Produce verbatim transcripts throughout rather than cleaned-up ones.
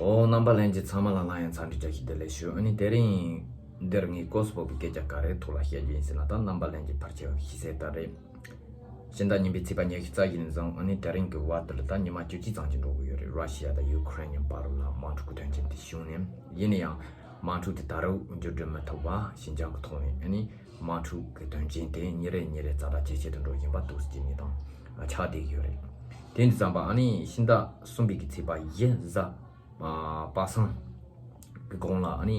ཨོ། རྣམ་པ་ལྷན་རྒྱས་ཚང་མ་ལ་སླར་ཡང་འཚམས་འདྲི་བཀྲ་ཤིས་བདེ་ལེགས་ཞུ། ཨ་ནི་དེ་རིང་འདིར་ངས་ཀོ་སི་པོ་གི་སྐད་ཆ་ག་རེ་ཐོག་ལ་བཤད་རྒྱུ་ཡིན་ཟེར་ན། ད་རྣམ་པ་ལྷན་རྒྱས་ཕལ་ཆེ་བ་ཤེས་གསལ་ལྟར་རེད། ཕྱི་ཟླ་གཉིས་པའི་ཚེས་པ་ཉི་ཤུ་རྩ་བཞི་ནས་བཟུང་ཨ་ནི་དེ་རིང་གི་བར་དུ་ལ་ད་ཉི་མ་བཅུ་གཅིག་ཙམ་ཅིག་འགྲོ་གི་ཡོད་རེད། ར་ཤི་ཡ་དང་ཡུ་ཁུ་རེན་གཉིས་བར་ལ་དམག་འཁྲུག་གི་དོན་རྐྱེན་དེ་བྱུང་ནས། ཡིན་ན་ཡང་དམག་འཁྲུག་དེ་ད་རུང་མཇུག་སྒྲིལ་མི་ཐུབ་པ། ཞི་འཇམ་གྱི་ཐོག་ནས་ཨ་ནི་དམག་འཁྲུག་གི་དོན་རྐྱེན་དེ་ཉིན་རེ་ཉིན་རེ་ཛ་དྲག་ཇེ་ཆེ་དུ་འགྲོ་བཞིན་པ་འདུག་ཟེར་གྱི་གནས་སྟངས་ཆགས་བསྡད་ཀྱི་ཡོད་རེད། དེ་ཡིན་དུས་ཙམ་པ་ཨ་ནི་ཕྱི་ཟླ་གསུམ་པའི་གི་ཚེས་པ་བཞི་གཟའ་པ་སངས་ཀྱི་གོང་ལ་ཨ་ནི་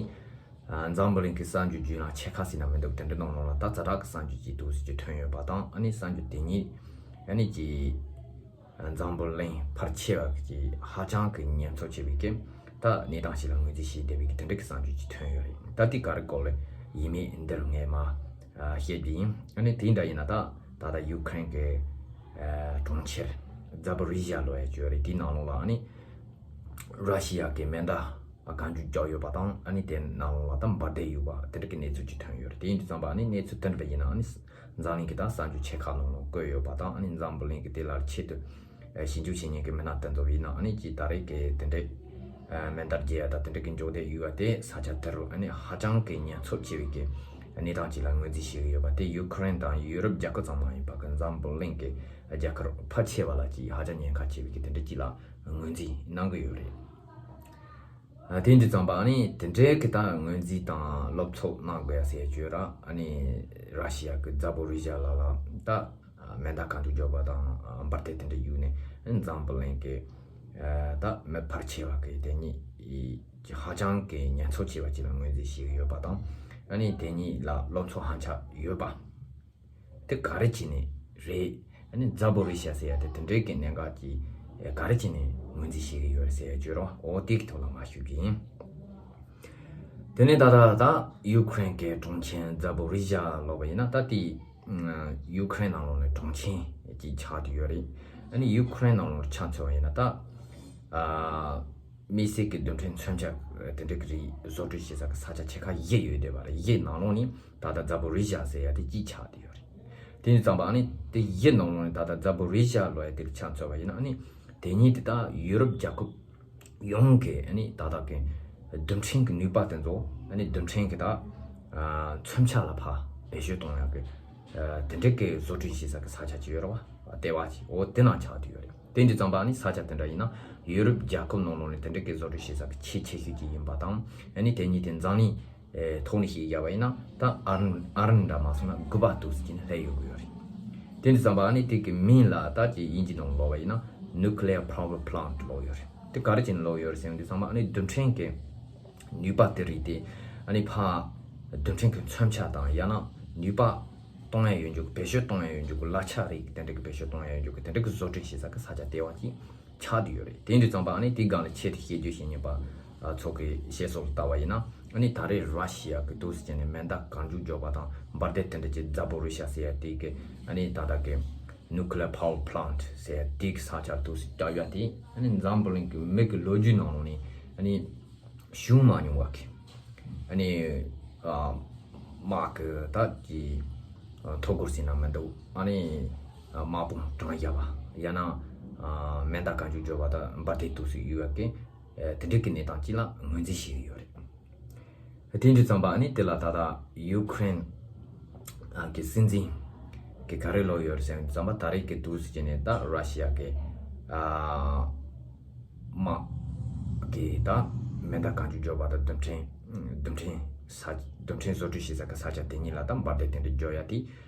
འཛམ་བུ་གླིང་གི་གསར་འགྱུར་བརྒྱུད་ལམ་ཆེ་ཁག་ཟེར་ན་མི་འདུག་དེ་འདྲའི་ནང་ལོགས་ལ་ད་ཛ་དྲག་གི་གསར་འགྱུར་ཅིག་འདུག་ཟེར་གྱི་ཐོན་ཡོད་པ་དང་། ཨ་ནི་གསར་འགྱུར་དེ་ཉིད་ཨ་ནི་ཀྱི་འཛམ་བུ་གླིང་ཕལ་ཆེ་བ་ཀྱི་ཧ་ཅང་གི་ཉེན་ཚབས་ཆེ་བའི་གི་ད་གནས་སྟངས་ཤིག་ལ་ངོས་འཛིན་བྱས་བསྡད་པའི་གི་དེ་འདྲ་གི་གསར་འགྱུར་ཅིག་ཐོན་ཡོད་རེད། ད་དེ་ག་རེ་སྐོར་ལ་ཡིན་མིན་འདིར་ངས་མ་བཤད་རྒྱུ་ཡིན། ཨ་ནི་དེ་འདྲ་ཡིན་ན་ད་ད་ལྟ་ཡུ་ཁུ་རེན་གི་གྲོང་ཁྱེར་ཛ་པོ་རི་ཞ་ལབ་ཡ་ཅིག་ཡོད་རེད། དེའི་ནང་ལོགས་ལ་ཨ་ནི་ར་ཤི་ཡ་གི་མེ་མདའ་གང་འཇུག་བརྒྱབ་ཡོད་པ་དང་། ཨ་ནི་དེ་ནང་ལོགས་ལ་ད་འབར་མདེལ་ཡོད་པ་དེ་འདྲ་གི་གནས་ཚུལ་ཅིག་ཐོན་ཡོད་རེད། དེ་ཡིན་དུས་ཙམ་པ་ཨ་ནི་གནས་ཚུལ་དེ་འདྲ་ཡིན་ན་ཨ་ནི་འཛམ་གླིང་གི་ད་གསར་འགྱུར་ཆེ་ཁག་ནང་ལ་བཀོད་ཡོད་པ་དང་། ཨ་ནི་འཛམ་བུ་གླིང་གི་དེ་ལ་ཆེད་དུ་ཞིབ་འཇུག་བྱེད་མཁན་གྱི་མི་སྣ་དེ་ཚོ་ཡིན་ན་ཨ་ནི་ཅིག་ད་རེས་ཀྱི་དེ་འདྲའི་མེ་མདའ་བརྒྱབ་ཡ་ད་དེ་འདྲ་གི་འཇོག་བསྡད་ཡོད་པ་དེ་ས་ཆ་དེ་རུ་ཨ་ནི་ཧ་ཅང་གི་ཉེན་ཚབས་ཆེ་བའི་གི་གནས་སྟངས་ཅིག་ལ་ངོས་འཛིན་བྱེད་ཀྱི་ཡོད་པ་དེ། ཡུ་ཁུ་རེན་དང་ཡུ་རོབ་རྒྱལ་ཁབ་ཙམ་མ་ཡིན་པ་གི་འཛམ་བུ་གླིང་གི་རྒྱལ་ཁབ་ཕལ་ཆེ་བ་ལ་ཅིག་ཧ་ཅང་ཉེན་ཁ་ཆེ་བའི་གི་དེ་འདྲ་ཅིག་ལ་ངོས་འཛིན་གནང་གི་ཡོད་རེད། ཨ། དེ་འདྲ་ཙམ་པ་ཨ་ནི་དེ་འདྲའི་གི་ད་ངོས་འཛིན་དང་སློབ་ཚོགས་གནང་དགོས་ཡ་ཟེར་ཡ་ཅིག་ཡོད་ར། ཨ་ནི་ར་ཤི་ཡ་གི་ཛ་པོ་རི་ཞ་ལ་ལ་ད་མེ་མདའ་གང་འཇུག་བརྒྱབ་པ་དང་འབར་མདེལ་དེ་འདྲ་གཡུགས་ནས་འཛམ་བུ་གླིང་གི་ད་མི་ཕལ་ཆེ་བ་གི་དེ་ཉིད་ཧ་ཅང་གི་ཉེན་ཚབས་ཆེ་བ་ཅིག་ལ་ངོས་འཛིན་བྱེད་ཀྱི་ཡོད་པ་དང་། ཨ་ནི་དེ་ཉིད་ལ་སློབ་ཚོགས་ཧ་ཅང་ཡོད་པ། དེ་ག་རེ་བྱས་ནས་རེད། ཨ་ནི་ཛ་པོ་རི་ཞ་ཟེར་ཡ་དེ་དེ་འདྲའི་གི་གནད་འགག་ཅིག་ག་རེ་བྱས་ནས་ངོས་འཛིན་བྱེད་ཀྱི་ཡོད་རེད་ཟེར་ཡ་བརྗོད་རོགས། འོ་དེ་གི་ཐོག་ལ་མར་ཞུ་རྒྱུ་ཡིན། དེ་ནས་ད་ལྟ་ད་ཡུ་ཁུ་རེན་གྱི་གྲོང་ཁྱེར་ཛ་པོ་རི་ཞ་ལབ་པ་ཡིན་ན་ད་དེ་ཡུ་ཁུ་རེན་ནང་ལོགས་ནས་གྲོང་ཁྱེར་ཅིག་ཆགས་བསྡད་ཡོད་རེད། ཨ་ནི་ཡུ་ཁུ་རེན་ནང་ལོགས་ཆ་མཚོན་པ་ཡིན་ན་ད། དམིགས་བསལ་གྱི་རྡུལ་ཕྲན་མཚོན་ཆ་དེ་འདྲ་གི་རིགས་བཟོ་སྐྲུན་བྱེད་ས་གི་ས་ཆ་ཆེ་ཁག་བཞི་ཡོད་བསྡད་པ་རེད། བཞི་ནང་ལོགས་ནས་ད་ལྟ་ཛ་པོ་རི་ཞ་ཟེར་ཡ་དེ་གཅིག་ཆགས་བསྡད་ཡོད་རེད། དེ་ཡིན་ཙམ་པ་ཨ་ནི་དེ་བཞི་ནང་ལོགས་ནས་ད་ལྟ་ཛ་པོ་རི་ཞ་ལབ་ཡ་དེ་ལ་ཆ་མཚོན་པ་ཡིན་ན། ཨ་ནི་དེ་ཉིད་དེ་ད་ཡུ་རོབ་རྒྱལ་ཁབ་ཡོངས་ཀྱི་ཨ་ནི་ད་ལྟ་གི་རྡུལ་ཕྲན་གྱི་ནུས་པ་དེ་ཚོ་ཨ་ནི་རྡུལ་ཕྲན་གྱི་ད་མཚོན་ཆ་ལ་ཕར་བེད་སྤྱོད་གཏོང་ཡག་གི་དེ་འདྲ་གི་བཟོ་སྐྲུན་བྱེད་ས་གི་ས་ཆ་ཅིག་ཡོད་རེད་བ། ལྟེ་བ་ཅིག་འོ་དེ་ནང་ཆགས་བསྡད་ཡོད་རེད། དེ་འདྲ་ཙམ་པ་ཨ་ནི་ས་ཆ་དེ་འདྲ་ཡིན་ན་ཡུ་རོབ་རྒྱལ་ཁབ་ནང་ལོགས་ནས་དེ་འདྲ་གི་བཟོ་སྐྲུན་བྱེད་ས་གི་ཆེས་ཆེ་ཤོས་ཅིག་ཡིན་པ་དང་། ཨ་ནི་དེ་ཉིད་དེ་འཛམ་གླིང་ཐོག་ནས་བཤད་ཡ་བ་ཡིན་ན་ད་ཨ་རིན་ཨ་རིན་འདྲ་མ་སོང་ན་དགུ་པ་འདུག་ཟེར་གྱི་ནས་སླེབས་ཡོང་གི་ཡོད་རེད། དེ་འདྲ་ཙམ་པ་ཨ་ནི་དེ་གི་མིང་ལ་ད་ཅིག་དབྱིན་ཇི་ནང་ལབ་པ་ཡིན་ན་nuclear power plant ལབ་ཡོད་རེད། དེ་ག་རེ་བྱས་ནས་ལབ་ཡོད་རེད་ཟེར་ཡོང་དུས་ཙམ་པ་ཨ་ནི་རྡུལ་ཕྲན་གྱི་ནུས་པ་དེ་རིགས་དེ་ཨ་ནི་ཕར་རྡུལ་ཕྲན་གྱི་མཚོན་ཆ་དང་ཡང་ན་ནུས་པ་གཏོང་ཡ་ཡོད་འཇུག་བེད་སྤྱོད་གཏོང་ཡ་ཡོད་འཇུག་གི་གླ་ཆ་རིགས་དེ་འདྲ་གི་བེད་སྤྱོད་གཏོང་ཡ་ཡོད་འཇུག་གི་དེ་འདྲ་གི་བཟོ་སྐྲུན་བྱེད་ས་གི་ས་ཆ་ལྟེ་བ་ཅིག་ཆགས་བསྡད་ཡོད་རེད། དེ་འདྲ་ཙམ་པ་ཨ་ནི་དེའི་སྒང་ལ་ཆེད་དུ་དཔྱད་བརྗོད་བྱེད་མཁན་པ་ཚོ་གི་བཤད་སྲོལ་ལ་ལྟ་བ་ཡིན་ན། ཨ་ནི་ད་རེས་ར་ཤི་ཡ་གི་འདུག་ཟེར་བྱས་ནས་མེ་མདའ་གང་འཇུག་འཇོག་པ་དང་འབར་མདེལ་དེ་འདྲ་ཅིག་ཛ་པོ་རི་ཤ་ཟེར་ཡ་དེ་གི་ཨ་ནི་ད་ལྟ་གི་nuclear power plant ཟེར་ཡ་དེ་གི་ས་ཆ་འདུག་ཟེར་རྒྱག་ཡ་དེ་ཨ་ནི་འཛམ་བུ་གླིང་གི་མི་གི་ལོ་རྒྱུས་ནང་ལོགས་ནས་ཨ་ནི་བྱུང་མ་མྱོང་བ་གི་ཨ་ནི་ཨ་དམག་གི་ད་ཀྱི་ཨ་ཐོ་འགོད་ཟེར་ན་མི་འདུག་ཨ་ནི་ཨ་དམག་དཔུང་དྲངས་བཞག་པ་ཡང་ན་ཨ་མེ་མདའ་གང་འཇུག་འཇོག་པ་དང་འབར་མདེལ་འདུག་ཟེར་ཡོད་ཡ་གི་ཨ་དེ་འདྲ་གི་གནས་སྟངས་ཅིག་ལ་ངོས་འཛིན་བྱེད་ཀྱི་ཡོད་རེད། དེ་འདྲ་ཙམ་པ་ཨ་ནི་དེ་ལ་ད་ལྟ་ཡུ་ཁུ་རེན་གྱི་སྲིད་འཛིན་གྱི་ག་རེ་ལབ་ཡོད་རེད་ཟེར་ཙམ་པ་ད་རེས་ཀྱི་འདུག་ཟེར་གྱི་ནས་ད་ར་ཤི་ཡ་གི་ཨ་དམག་གི་ད་མེ་མདའ་གང་འཇུག་འཇོག་པ་དང་རྡུལ་ཕྲན་རྡུལ་ཕྲན་ས་རྡུལ་ཕྲན་བཟོ་སྐྲུན་བྱེད་ས་གི་ས་ཆ་དེ་ཉིད་ལ་ད་འབར་མདེལ་དེ་འདྲ་འཇོག་ཡ་དེ་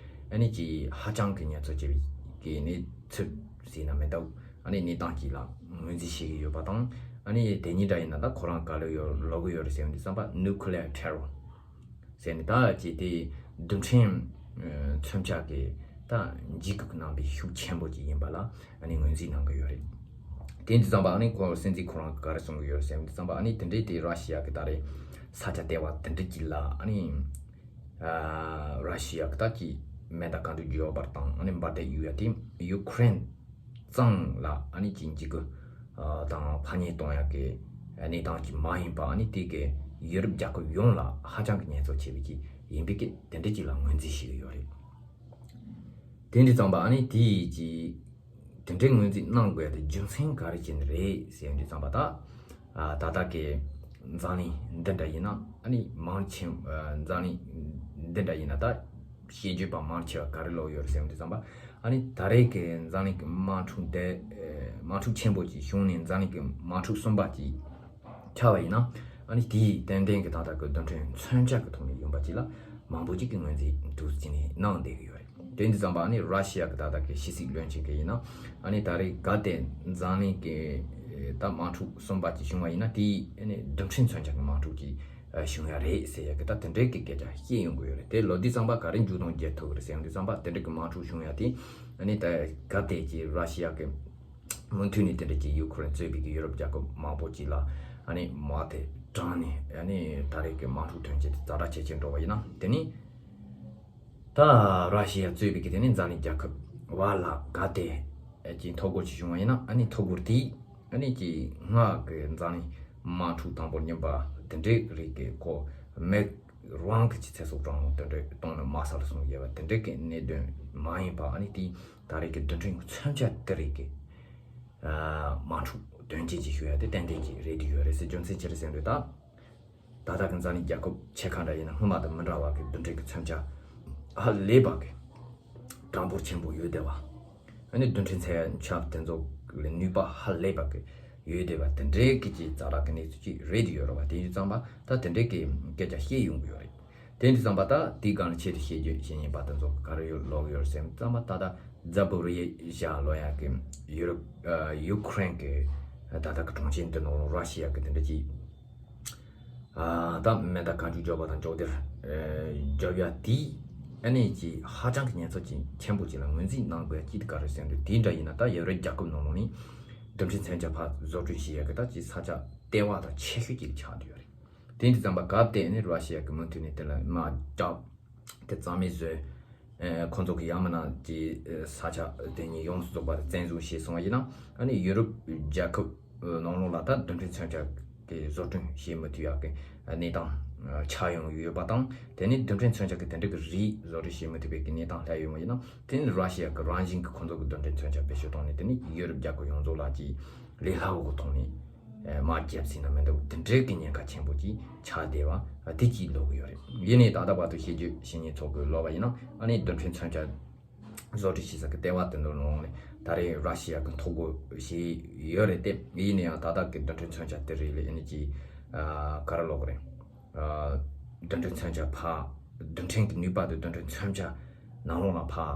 ཨ་ནི་ཅིག་ཧ་ཅང་གི་ཉེན་ཚབས་ཆེ་བའི་གི་གནས་ཚུལ་ཟེར་ན་མི་འདུག་ཨ་ནི་གནས་སྟངས་ཅིག་ལ་ངོས་འཛིན་བྱེད་ཀྱི་ཡོད་པ་དང་། ཨ་ནི་དེ་ཉིད་འདྲ་ཡིན་ན་ད་ཁོ་རང་ག་ལ་ཡོད་ལབ་ཀྱི་ཡོད་རེད་ཟེར་བ་འདི་ཙམ་པ་nuclear terror ཟེར་ནས་ད་ཅིག་དེ་རྡུལ་ཕྲན་མཚོན་ཆ་གི་ད་འཇིགས་སྐུལ་གནང་བའི་ཤུགས་ཆེན་པོ་ཅིག་ཡིན་པ་ལ་ཨ་ནི་ངོས་འཛིན་གནང་གི་ཡོད་རེད། དེ་འདི་ཙམ་པ་ཨ་ནི་ཁོ་སྲིད་འཛིན་ཁོ་རང་ག་རེ་གསུང་གི་ཡོད་རེད་ཟེར་བ་འདི་ཙམ་པ་ཨ་ནི་དེ་འདྲའི་དེ་ར་ཤི་ཡ་གི་ད་རེས་ས་ཆ་ལྟེ་བ་དེ་འདྲ་ཅིག་ལ་ཨ་ནི། ཨ་ར་ཤི་ཡ་གི་ད་ཀྱི་མེ་མདའ་གང་འདྲ་འཇོག་པར་དང་ཨ་ནི་འབར་མདེལ་གཡུག་ཡ་དེ་ཡུ་ཁུ་རེན་གཙང་ལ་ཨ་ནི་ཅིག་འཇིགས་སྐུལ་དང་ཕན་ཉེས་གཏོང་ཡ་གི་གནས་སྟངས་ཅིག་མ་ཡིན་པ་ཨ་ནི་དེ་གི་ཡུ་རོབ་རྒྱལ་ཁབ་ཡོངས་ལ་ཧ་ཅང་གི་ཉེན་ཚབས་ཆེ་བའི་ཅིག་ཡིན་པའི་གི་དེ་འདྲ་ཅིག་ལ་ངོས་འཛིན་བྱེད་ཀྱི་ཡོད་རེད། དེ་འདྲ་ཙམ་པ་ཨ་ནི་དེ་ཡི་ཅིག་དེ་འདྲའི་ངོས་འཛིན་གནང་དགོས་ཡ་དེ་རྒྱུ་མཚན་ག་རེ་བྱས་ནས་རེད་ཟེར་ཡོང་དུས་ཙམ་པ་ད། ཨ་ད་ལྟ་གི་འཛམ་གླིང་འདི་འདྲ་ཡིན་ན་ཨ་ནི་མང་ཆེ་ཨ་འཛམ་གླིང་འདི་འདྲ་ཡིན་ན་ད་ཤེས་རྒྱུད་པ་མང་ཆེ་བ་ག་རེ་ལབ་ཡོད་རེད་ཟེར་དུས་ཙམ་པ། ཨ་ནི་ད་རེས་ཀྱི་འཛམ་གླིང་གི་དམག་འཁྲུག་འདི་ཨ་དམག་འཁྲུག་ཆེན་པོ་ཅིག་བྱུང་ནས་འཛམ་གླིང་གི་དམག་འཁྲུག་གསུམ་པ་ཅིག་ཆགས་པ་ཡིན་ན། ཨ་ནི་དེའི་ཏན་ཏན་གྱི་ད་ལྟ་གི་རྡུལ་ཕྲན་མཚོན་ཆ་གི་ཐོག་ནས་ཡིན་པ་ཅིག་ལ་མང་པོ་ཅིག་གི་ངོས་འཛིན་འདུག་ཅིག་ནས་གནང་བསྡད་ཀྱི་ཡོད་རེད། དེ་འདི་ཙམ་པ་ཨ་ནི་ར་ཤི་ཡ་གི་ད་ལྟ་གི་ཕྱི་སྲིད་བློན་ཆེན་གྱི་ཡིན་ན། ཨ་ནི་ད་རེས་གལ་ཏེ་འཛམ་གླིང་གི་ད་དམག་འཁྲུག་གསུམ་པ་ཅིག་བྱུང་བ་ཡིན་ན་དེའི་ཨ་ནི་རྡུལ་ཕྲན་མཚོན་ཆ་གི་དམག་འཁྲུག་ཅིག་བྱུང་ཡ་རེད་ཟེར་ཡ་གི་ད་དེ་འདྲའི་གི་སྐད་ཆ་བཤད་ཡོང་གི་ཡོད་རེད། དེ་ལོ་དུས་ཙམ་པ་ག་རེ་མཇུག་སྡོམ་རྒྱག་ཐུབ་ཀྱི་རེད་ཟེར་ཡོང་དུས་ཙམ་པ་དེ་འདྲ་གི་དམག་འཁྲུག་བྱུང་ཡ་དེ་ཨ་ནི་ད་གལ་ཏེ་ཀྱི་ར་ཤི་ཡ་གི་མུ་མཐུད་ནས་དེ་འདྲ་གྱི་ཡུ་ཁུ་རེན་གཙོས་པའི་གི་ཡུ་རོབ་རྒྱལ་ཁབ་མང་པོ་ཅིག་ལ་ཨ་ནི་དམག་དེ་དྲངས་ནས་ཨ་ནི་ད་རེས་ཀྱི་དམག་འཁྲུག་དོན་རྐྱེན་དེ་ཛ་དྲག་ཇེ་ཆེར་འགྲོ་བ་ཡིན་ན། དེ་ནི་ད་ར་ཤི་ཡ་གཙོས་པའི་གི་དེ་ནི་འཛམ་གླིང་རྒྱལ་ཁབ་བར་ལ་གལ་ཏེ་ཀྱི་འཐོར་རྒོལ་ཅིག་བྱུང་བ་ཡིན་ན། ཨ་ནི་འཐོར་རྒོལ་དེས་ཨ་ནི་ཀྱི་སྔར་གྱི་འཛམ་གླིང་དམག་འཁྲུག་དང་པོ་གཉིས་པ་དེ་འདྲའི་རིགས་ཀྱི་ཁོ་མི་རང་གི་ཅི་ཚེ་སྲོག་དྲང་དོན་འགྲེལ་གཏོང་ནས་དམག་ས་ལ་སོང་ཡོད་པ་དེ་འདྲའི་གི་གནད་དོན་མ་ཡིན་པ། ཨ་ནི་དེ་ད་རེས་ཀྱི་རྡུལ་ཕྲན་གྱི་མཚོན་ཆ་དེ་རིགས་ཀྱི་དམག་འཁྲུག་དོན་རྐྱེན་ཅིག་ཞུ་ཡ་དེ་ཏན་ཏན་གྱི་རེད་དུ་ཡོད་རེད་ཟེར། རྒྱུ་མཚན་ཅི་རེད་ཟེར་འདོད་ད། ད་ལྟ་གི་འཛམ་གླིང་རྒྱལ་ཁབ་ཆེ་ཁག་འདྲ་ཡིན་ན་སྔོན་མ་དང་མི་འདྲ་བ་གི་རྡུལ་ཕྲན་གྱི་མཚོན་ཆ་ཧ་ལས་པ་གི་གྲངས་འབོར་ཆེན་པོ་ཡོད་བསྡད་པ། ཨ་ནི་རྡུལ་ཕྲན་མཚོན་ཆ་དེ་ཚོ་ལ་ནུས་པ་ཧ་ལས་པ་གི་ཡོད་བསྡད་པ་དེ་འདྲའི་གི་ཅིག་ཛ་དྲག་གི་གནས་ཚུལ་ཅིག་རེད་དུ་ཡོད་རེད་བ། དེ་ཡིན་ཙང་པ་ད་དེ་འདྲའི་གི་སྐད་ཆ་བཤད་ཡོང་གི་ཡོད་རེད། དེ་ཡིན་ཙང་པ་ད་དེའི་སྒང་ལ་ཆེད་དུ་བཤད་རྒྱུ་བཤད་ཉན་པ་དེ་ཚོ་ག་རེ་ཡོད་ལོག་ཡོད་ཟེར་ཙང་པ། ད་ལྟ་ཛ་པོ་རི་ཡ་ལོ་ཡ་གི་ཡུ་རོབ་ཡུ་ཁུ་རེན་གི་ད་ལྟ་གི་གྲོང་ཁྱེར་འདི་ནང་ལ་ར་ཤི་ཡ་གི་དེ་འདྲ་ཅིག་ཨ་ད་མེ་མདའ་ག་མཇུག་འཇོག་པ་དང་ཅོག་དེར་འཇོག་ཡ་དེ་ཨ་ནི་ཅིག་ཧ་ཅང་གི་ཉེན་ཚབས་ཅིག་ཆེན་པོ་ཅིག་ལ་ངོས་འཛིན་གནང་དགོས་ཡ་ཅིག་ག་རེ་ཟེར་འདུག་དེ་འདྲ་ཡིན་ན་ད་ཡུ་རོབ་རྒྱལ་ཁབ་ནང་ལོགས་ནས་རྡུལ་ཕྲན་མཚོན་ཆ་ཕར་བཟོ་སྐྲུན་བྱེད་ཡ་གི་ད་ཅིག་ས་ཆ་ལྟེ་བ་དང་ཆེ་ཤོས་ཅིག་ཆགས་བསྡད་ཡོད་རེད། དེ་འདྲ་ཙམ་པ་གལ་ཏེ་ནི་ར་ཤི་ཡ་གི་མུ་མཐུད་ནས་དེ་ལ་དམག་རྒྱག་དེ་རྩ་མེད་བཟོས། ཨེ་ཁོང་ཚོ་གི་ཡང་མིན་ན་ཅིག་ས་ཆ་དེ་ཉིད་ཡོངས་སུ་རྫོགས་པ་བཙན་བཟུང་བྱས་སོང་བ་ཡིན་ན། ཨ་ནི་ཡུ་རོབ་རྒྱལ་ཁབ་ནང་ལོགས་ལ་ད་རྡུལ་ཕྲན་མཚོན་ཆ་གི་བཟོ་སྐྲུན་བྱེད་མི་ཐུབ་ཡག་གི་གནས་སྟངས་ཆགས་ཡོང་ཡོད་པ་དང་། དེ་ནི་རྡུལ་ཕྲན་མཚོན་ཆ་གི་དེ་འདྲ་གི་རིགས་བཟོ་སྐྲུན་བྱེད་མི་ཐུབ་པའི་གི་གནས་སྟངས་སླེབས་ཡོང་བ་ཡིན་ན། དེ་ནི་ར་ཤི་ཡ་གི་རང་བཞིན་གི་ཁོང་ཚོ་གི་རྡུལ་ཕྲན་མཚོན་ཆ་བེད་སྤྱོད་བཏང་ནས་དེ་ནི་ཡུ་རོབ་རྒྱལ་ཁབ་ཡོངས་རྫོགས་ལ་ཅིག་ལས་སླ་བོ་གི་ཐོག་ནས་དམག་རྒྱབ་ཟིན་ན་མི་འདུག་དེ་འདྲའི་གི་ཉེན་ཁ་ཆེན་པོ་ཅིག་ཆགས་བསྡད་པ་དེ་ཅིག་ལོག་གི་ཡོད་རེད། ཡིན་ནའི་ད་ལྟ་བར་དུ་བྱས་རྗེས་བྱས་ཉེས་ཚོགས་གི་ལོག་པ་ཡིན་ན། ཨ་ནི་རྡུལ་ཕྲན་མཚོན་ཆ་བཟོ་སྐྲུན་བྱེད་ས་གི་ལྟེ་བ་དེ་འདྲ་ནང་ནས་ད་རེས་ར་ཤི་ཡ་གི་འཐོར་རྒོལ་བྱས་ཡོད་རེད་དེ། ཡིན་ན་ཡང་ད་ལྟ་གི་རྡུལ་ཕྲན་མཚོན་ཆ་དེ་རིགས་ལ་ཨ་ནི་ཅིག་ཨ་ག་རེ་ལབ་དགོས་རེད། ཨ་རྡུལ་ཕྲན་མཚོན་ཆ་ཕར་རྡུལ་ཕྲན་གྱི་ནུས་པ་དང་རྡུལ་ཕྲན་མཚོན་ཆ་ནང་ལོགས་ལ་ཕར་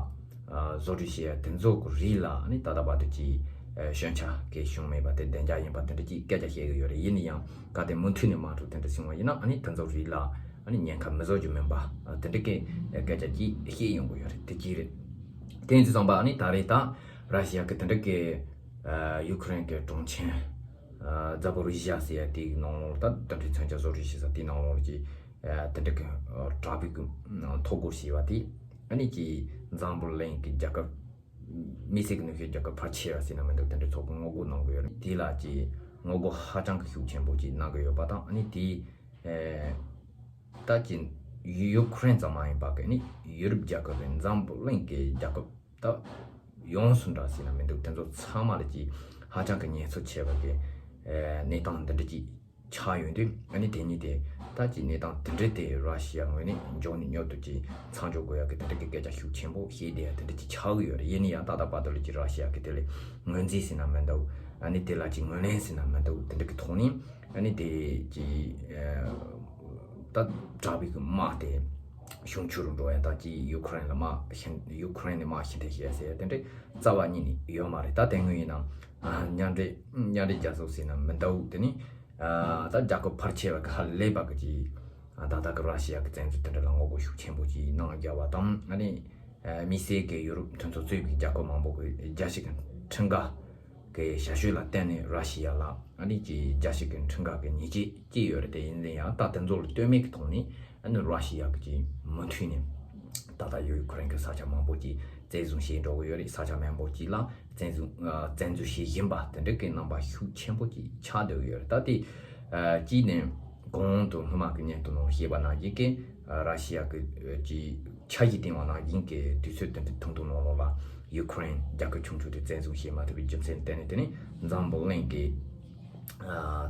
ཨ་བཟོ་སྐྲུན་བྱེད་ཡ་དེ་ཚོ་གི་རིགས་ལ་ཨ་ནི་ད་ལྟ་བར་དུ་ཅིག་ཨ་ཞན་ཆ་གང་ཡང་བྱུང་མེད་པ་དེ་བདེ་འཇགས་ཡིན་པ་དེ་འདྲ་ཅིག་སྐད་ཆ་བཤད་ཀྱི་ཡོད་རེད། ཡིན་ན་ཡང་གལ་ཏེ་མུ་མཐུད་ནས་དམག་འཁྲུག་དེ་འདྲ་བྱུང་བ་ཡིན་ན། ཨ་ནི་དེ་ཚོ་རིགས་ལ་ཨ་ནི་ཉེན་ཁ་མི་བཟོ་རྒྱུ་མིན་པ་དེ་འདྲ་གི་སྐད་ཆ་ཅིག་བཤད་ཡོང་གི་ཡོད་རེད། དེ་གཅིག་རེད། དེ་ཡིན་དུས་ཙམ་པ་ཨ་ནི་ད་རེས་ད་ར་ཤི་ཡ་གི་དེ་འདྲ་གི་ཨ་ཡུ་ཁུ་རེན་གི་གྲོང་ཁྱེར་ཨ་ཛ་པོ་རི་ཞ་ཟེར་ཡ་དེའི་ནང་ལོགས་ད་རྡུལ་ཕྲན་མཚོན་ཆ་བཟོ་སྐྲུན་བྱེད་ས་དེའི་ནང་ལོགས་ཀྱི་ཨ་དེ་འདྲ་གི་ཨ་དྲག་པོའི་གི་ཨ་འཐོར་རྒོལ་བྱས་པ་དེ་ཨ་ནི་ཀྱི་འཛམ་བུ་གླིང་གི་རྒྱལ་ཁབ་དམིགས་བསལ་གྱི་ནུབ་ཕྱོགས་རྒྱལ་ཁབ་ཕལ་ཆེ་བ་ཟེར་ན་མི་འདུག་དེ་འདྲ་ཚོགས་པ་ངོ་རྒོལ་གནང་གི་ཡོད་རེད། དེ་ལ་ཀྱི་ངོ་རྒོལ་ཧ་ཅང་གི་ཤུགས་ཆེན་པོ་ཅིག་གནང་གི་ཡོད་པ་དང་། ཨ་ནི་དེ་ཨེ་ད་ཀྱི་ཡུ་ཁུ་རེན་ཙམ་མ་ཡིན་པ་གི་ནི་ཡུ་རོབ་རྒྱལ་ཁབ་རེད། འཛམ་བུ་གླིང་གི་རྒྱལ་ཁབ་ད་ཡོངས་སུ་འདྲ་ཟེར་ན་མི་འདུག་དེ་ཚོ་ཚང་མ་ལ་ཀྱི་ཧ་ཅང་གི་ཉེན་ཚབས་ཆེ་བ་གི་ཨེ་གནས་སྟངས་འདི་འདྲ་ཅིག་ཆགས་ཡོང་དུས། ཨ་ནི་དེ་ཉིད་དེ་ད་ཀྱི་གནས་སྟངས་དེ་འདྲ་དེ་ར་ཤི་ཡ་ངོས་ནས་མགྱོགས་ནས་མྱུར་དུ་ཀྱི་མཚམས་འཇོག་དགོས་ཡག་གི་དེ་འདྲ་གི་སྐད་ཆ་ཤུགས་ཆེན་པོ་བཤད་བསྡད་ཡ་དེ་འདྲ་ཅིག་ཆགས་ཀྱི་ཡོད་རེད། ཡིན་ན་ཡང་ད་ལྟ་བར་དུ་ལ་ཀྱི་ར་ཤི་ཡ་གི་དེ་ལ་ངོས་འཛིན་ཟེར་ན་མི་འདུག་ཨ་ནི་དེ་ལ་ཀྱི་ངོས་ལེན་ཟེར་ན་མི་འདུག་དེ་འདྲ་གི་ཐོག་ནས་ཨ་ནི་དེ་ཀྱི་ཨ་ད་དྲག་པོའི་གི་དམག་དེ་གཞུང་ཆུ་རུ་འགྲོ་ཡ་དང་ཀྱི་ཡུ་ཁུ་རེན་ལ་དམག་ཕྱིན། ཡུ་ཁུ་རེན་ནས་དམག་ཕྱིན་ཐེ་ཤེས་ཟེར་ཡ་དེ་འདྲ་རྩ་བ་ཉིད་ནས་ཡོད་མ་རེད། ད་དེ་སྔོན་ཡིན་ན་ཨ་མཉམ་འབྲེལ་མཉམ་འབྲེལ་རྒྱལ་ཚོགས་ཟེར་ན་མི་འདུག་དེ་ནི། ཨ་ད་རྒྱལ་ཁབ་ཕལ་ཆེ་བ་གི་ཧ་ལས་པ་གི་ཅིག་ཨ་ད་ལྟ་གི་ར་ཤི་ཡ་གི་བཙན་འཛུལ་དེ་འདྲ་ལ་ངོ་རྒོལ་ཤུགས་ཆེན་པོ་ཅིག་གནང་རྒྱག་པ་དང་། ཨ་ནི་ཨ་དམིགས་བསལ་གི་ཡུ་རོབ་མཐུན་ཚོགས་གཙོས་པའི་རྒྱལ་ཁབ་མང་པོ་གི་རྒྱལ་སྤྱི་གི་ཁྲིམས་འགལ་གི་བྱ་སྤྱོད་ལ་བརྟེན་ནས་ར་ཤི་ཡ་ལ་ཨ་ནི་ཅིག་རྒྱལ་སྤྱི་གི་ཁྲིམས་འགལ་གི་ཉེས་ཆད་བཅད་ཡོད་རེད། དེ་ཡིན་ན་ཡང་ད་དེ་ཚོ་ལ་ལྟོས་མེད་ཀྱི་ཐོག་ནས་ཨ་ནི་ར་ཤི་ཡ་གི་ཅིག་མུ་མཐུད་ནས་ད་ལྟ་ཡུ་ཁུ་རེན་གི་ས་ཆ་མང་པོ་ཅིག་བཙན་བཟུང་བྱས་འགྲོ་གི་ཡོད་རེད། ས་ཆ་མང་པོ་ཅིག་ལ་བཙན་བཟུང་ཨ་བཙན་འཛུལ་བྱེད་བཞིན་པ་དེ་འདྲ་གི་རྣམ་པ་ཤུགས་ཆེན་པོ་ཅིག་ཆགས་བསྡད་ཡོད་རེད། ད་དེ་ཨ་གཅིག་ནས་གོང་དུ་སྔོན་མ་གི་སྙན་ཐོ་ནང་བཤད་པ་ནང་བཞིན་གི་ཨ་ར་ཤི་ཡ་གི་ཨ་ཅིག་འཆར་གཞི་བཏིང་བ་ནང་བཞིན་གི་དུས་ཚོད་དེ་འདྲ་ཐུང་ཐུང་ནང་ལོགས་ལ་ཡུ་ཁུ་རེན་རྒྱལ་ཁབ་ཆུང་ཆུང་དེ་བཙན་བཟུང་བྱས་མ་ཐུབ་པའི་རྒྱུ་མཚན་བརྟེན་ནས། དེ་ནི་འཛམ་བུ་གླིང་གི་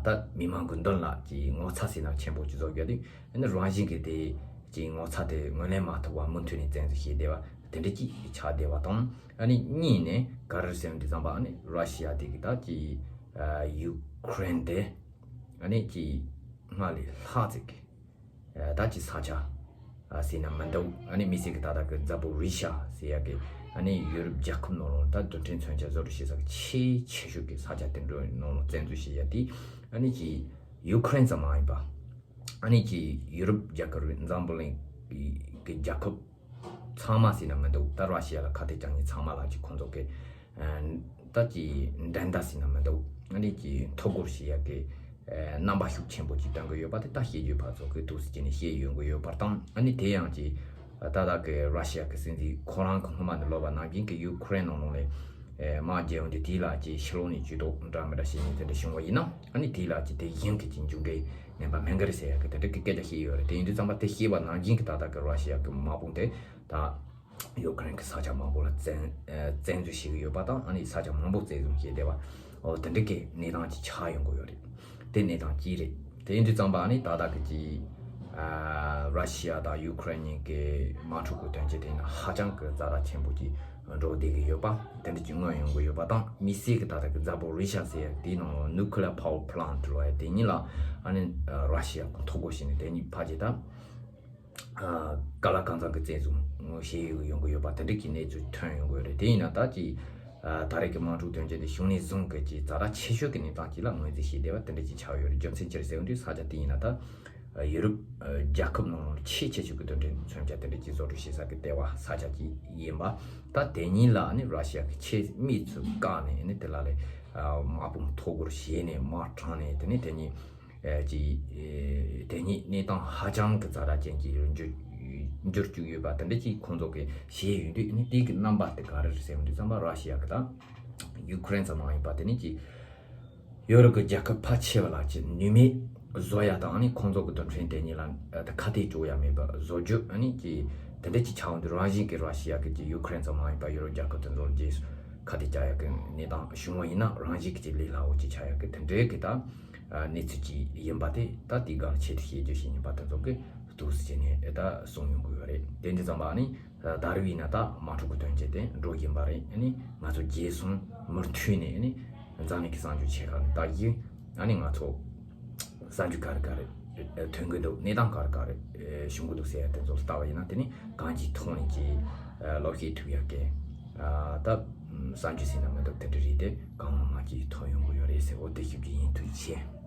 ད་མི་མང་གི་མདུན་ལ་ཅིག་ངོ་ཚ་ཟེར་ན་ཆེན་པོ་ཅིག་བཟོ་རྒྱུ་དེ་ཨ་ནི་རང་བཞིན་གྱི་དེ་ཅིག་ངོ་ཚ་དེ་ངོས་ལེན་མ་ཐུབ་པ་མུ་མཐུད་ནས་བཙན་འཛུལ་བྱས་བསྡད་པ་དེ་འདྲ་ཅིག་ཆགས་བསྡད་པ་དང་། ཨ་ནི་གཉིས་ནས་ག་རེ་ཟེར་ན་དེ་ཙམ་པ་ཨ་ནི་ར་ཤི་ཡ་དེ་གི་ད་ཅིག་ཡུ་ཁུ་རེན་དེ་ཨ་ནི་ཅིག་སྔར་ལས་ལྷག་ཙིག་གི་ད་ཅི་ས་ཆ་ཟེར་ན་མི་འདུག་ཨ་ནི་དམིགས་བསལ་གྱི་ད་ལྟ་གི་རྫ་པོ་རི་ཤ་ཟེར་ཡ་གི་ཨ་ནི་ཡུ་རོབ་རྒྱལ་ཁབ་ནང་ལོགས་ད་རྡུལ་ཕྲན་མཚོན་ཆ་བཟོ་སྐྲུན་བྱེད་ས་གི་ཆེས་ཆེ་ཤོས་ཀྱི་ས་ཆ་དེ་འདྲའི་ནང་ལོགས་བཙན་འཛུལ་བྱེད་ཡ་དེ་ཨ་ནི་ཅི་ཡུ་ཁུ་རེན་ཙམ་མ་ཡིན་པ་ཨ་ནི་ཅི་ཡུ་རོབ་རྒྱལ་ཁབ་རེད། འཛམ་བུ་གླིང་གི་རྒྱལ་ཁབ་ཚང་མ་ཟེར་ན་མི་འདུག་ད་ར་ཤི་ཡ་ལ་ཁ་གཏད་གཅོག་མཁན་ཚང་མ་ལ་ཅི་ཁོང་ཚོ་གི་ད་ཀྱི་འགྲན་ཟླ་ཟེར་ན་མི་འདུག་ཨ་ནི་ཀྱི་འཐུས་སྒོ་ཕྱེ་ཡག་གི་རྣམ་པ་ཤུགས་ཆེན་པོ་ཅིག་སྟོན་གི་ཡོད་པ་དེ་ད་བཤད་རྒྱུ་ཕར་ཚུར་གི་འདུག་སེ་བྱས་ནས་བཤད་ཡོང་གི་ཡོད་པ་དང་། ཨ་ནི་དེ་ཡང་ཀྱི་ད་ལྟ་གི་ར་ཤི་ཡ་གི་སྲིད་འཛིན་ཁོ་རང་གི་སྔོན་མ་ནས་ལབ་པ་ནང་བཞིན་གི་ཡུ་ཁུ་རེན་ནང་ལོགས་ནས་དམག་རྒྱག་ཡོང་དུས་དེ་ལ་ཀྱི་ཕྱི་ལོགས་ནས་ཇུས་གཏོགས་འདྲ་མི་འདྲ་བྱེད་མཁན་དེ་འདྲ་བྱུང་བ་ཡིན་ན། ཨ་ནི་དེ་ལ་ཀྱི་དེ་གཞན་གྱི་ཀྱི་མཇུག་འབྲས་ངན་པ་མེད་གི་རེད་ཟེར་ཡག་གི་དེ་འདྲ་གི་སྐད་ཆ་བཤད་ཡོད་རེད། དེ་ཡིན་དུས་ཙམ་པ་དེ་བཤད་པ་ནང་བཞིན་གི་ད་ལྟ་གི་ར་ཤི་ཡ་གི་དམག་དཔུང་དེ་ད། ཡུ་ཁུ་རེན་གྱི་ས་ཆ་མང་པོ་ལ་བཙན་ཨ་བཙན་འཛུལ་བྱེད་ཀྱི་ཡོད་པ་དང་། ཨ་ནི་ས་ཆ་མང་པོ་བཙན་བཟུང་བྱས་བསྡད་པ། འོ་དེ་འདྲ་གི་གནས་སྟངས་ཅིག་ཆགས་ཡོང་གི་ཡོད་རེད། དེ་གནས་སྟངས་གཅིག་རེད། དེ་ཡིན་དུས་ཙམ་པ་ཨ་ནི་ད་ལྟ་གི་ཅིག་ཨ་ར་ཤི་ཡ་དང་ཡུ་ཁུ་རེན་གཉིས་ཀྱི་དམག་འཁྲུག་གི་དོན་རྐྱེན་དེ་ནི་ཧ་ཅང་གི་ཛ་དྲག་ཆེན་པོ་ཅིག་འགྲོ་བསྡད་ཀྱི་ཡོད་པ་དེ་འདྲ་ཅིག་མངོན་ཡོང་གི་ཡོད་པ་དང་། དམིགས་བསལ་གྱི་ད་ལྟ་གི་ཛ་པོ་རི་ཤ་ཟེར་ཡ་དེའི་ནང་ལ་nuclear power plant ལབ་ཡ་དེ་གཉིས་ལ་ཨ་ནི་ཨ་ར་ཤི་ཡ་གི་འཐུས་སྒོ་ཕྱེ་ནས་དེ་གཉིས་ཕལ་ཆེར་ད། ཨ་ག་ལ་གང་འཚམ་གྱི་བཙན་བཟུང་བྱས་ཡོང་གི་ཡོད་པ་དེ་འདྲ་གི་གནས་ཚུལ་ཐོན་ཡོང་གི་ཡོད་རེད། དེ་ཡིན་ན་ད་ཀྱི་ཨ་ད་རེས་ཀྱི་དམག་འཁྲུག་དོན་རྐྱེན་དེ་བྱུང་ནས་བཟུང་གི་ཀྱི་ཛ་དྲག་ཆེ་ཤོས་ཀྱི་གནས་སྟངས་ཅིག་ལ་ངོས་འཛིན་བྱས་བསྡད་པ་དེ་འདྲ་ཅིག་ཆགས་ཡོད་རེད། རྒྱུ་མཚན་ཅི་རེད་ཟེར་དུས་ས་ཆ་དེ་ཡིན་ན་ད་ཨ་ཡུ་རོབ་ཨ་རྒྱལ་ཁབ་ནང་ལ་ཆེས་ཆེ་ཤོས་ཀྱི་རྡུལ་ཕྲན་མཚོན་ཆ་དེ་འདྲ་ཅིག་བཟོ་སྐྲུན་བྱེད་ས་གི་ལྟེ་བ་ས་ཆ་ཅིག་ཡིན་པ། ད་དེ་གཉིས་ལ་ནི་ར་ཤི་ཡ་གི་ཆེས་དམིགས་སུ་བཀར་ནས་ནི་དེ་ལ་ལས་ཨ་དམག་དཔུང་འཐུས་སྒོ་ཕྱེ་ནས་དམག་དྲངས་ནས་དེ་ནི་དེ་གཉིས། ཨེ་ཅིག་ཨེ་དེ་ཉིད་གནས་སྟངས་ཧ་ཅང་གི་ཛ་དྲག་ཅན་གྱི་འགྱུར་འགྱུར་བཅུག་ཡོད་པ་དེ་འདྲ་ཅིག་ཁོང་ཚོ་གིས་བཤད་ཡོང་དུས་ནི་དེ་གི་རྣམ་པ་དེ་ག་རེ་རེད་ཟེར་ཡོང་དུས་ཙམ་པ་ར་ཤི་ཡ་གི་དང་ཡུ་ཁུ་རེན་ཙམ་མ་ཡིན་པ་དེ་ནི་ཅིག་ཡོ་རོབ་ཀྱི་རྒྱལ་ཁབ་ཕལ་ཆེ་བ་ལ་ཅིག་ནུས་མེད་བཟོ་ཡ་དང་ནི་ཁོང་ཚོ་གི་རྡུལ་ཕྲན་དེ་ཉིད་ལ་ཨ་ད་ཁ་གཏད་གཅོག་ཡ་མེད་པ་བཟོ་རྒྱུ་ཨ་ནི་ཅིག་དེ་འདྲ་ཅིག་ཆགས་ཡོང་དུས་རང་བཞིན་གྱི་ར་ཤི་ཡ་གི་ཅིག་ཡུ་ཁུ་རེན་ཙམ་མ་ཡིན་པ་ཡོ་རོབ་རྒྱལ་ཁབ་དེ་ཚོ་ལ་རྗེས་སུ་ཁ་གཏད་བཅག་ཡ་གི་གནས་སྟངས་བྱུང་བ་ཡིན་ན་རང་བཞིན་གྱི་ཅིག་ལས་སླ་བོ་ཅིག་ཆགས་ཡ་གི་དེ་འདྲའི་གི་ད། ཨ་གནས་ཚུལ་ཅིག་ཡིན་པ་དེ་ད་དེའི་སྒང་ཆེད་དུ་བཤད་རྒྱུ་ཞིག་ཡིན་པ་དེ་ཚོ་གི་འདུག་སེ་བྱས་ནས་ད་གསུངས་ཡོང་གི་ཡོད་རེད། དེ་འདི་ཙམ་པ་ནི་ད་རུང་ཡིན་ན་ད་དམག་འཁྲུག་གི་དོན་རྐྱེན་དེ་འགྲོ་བཞིན་པ་རེད། ཨ་ནི་ང་ཚོ་རྗེས་སུ་མུ་མཐུད་ནས་ཨ་ནི་འཛམ་གླིང་གི་གསར་འགྱུར་ཆེ་ཁག་ནས་ལྟ་རྒྱུ། ཨ་ནི་ང་ཚོ་གསར་འགྱུར་ག་རེ་ག་རེ་ཐོན་གི་འདུག་གནས་སྟངས་ག་རེ་ག་རེ་བྱུང་གི་འདུག་ཟེར་ཡ་དེ་ཚོ་ལྟ་བ་ཡིན་ན་དེ་ནི་གང་ཅིའི་ཐོག་ནས་ཀྱི་ལོ་ཤས་ཐུབ་ཡ་གི་ད་གསར་འགྱུར་ཟེར་ན་མི་འདུག་དེ་འདྲ་རེད་དེ་གང་མང་མང་ཅིག་ཐོན་ཡོང་གི་ཡོད་རེད་ཟེར། འོ་དེ་ཞུ་རྒྱུ་ཡིན། ཐུགས་རྗེ་ཆེ།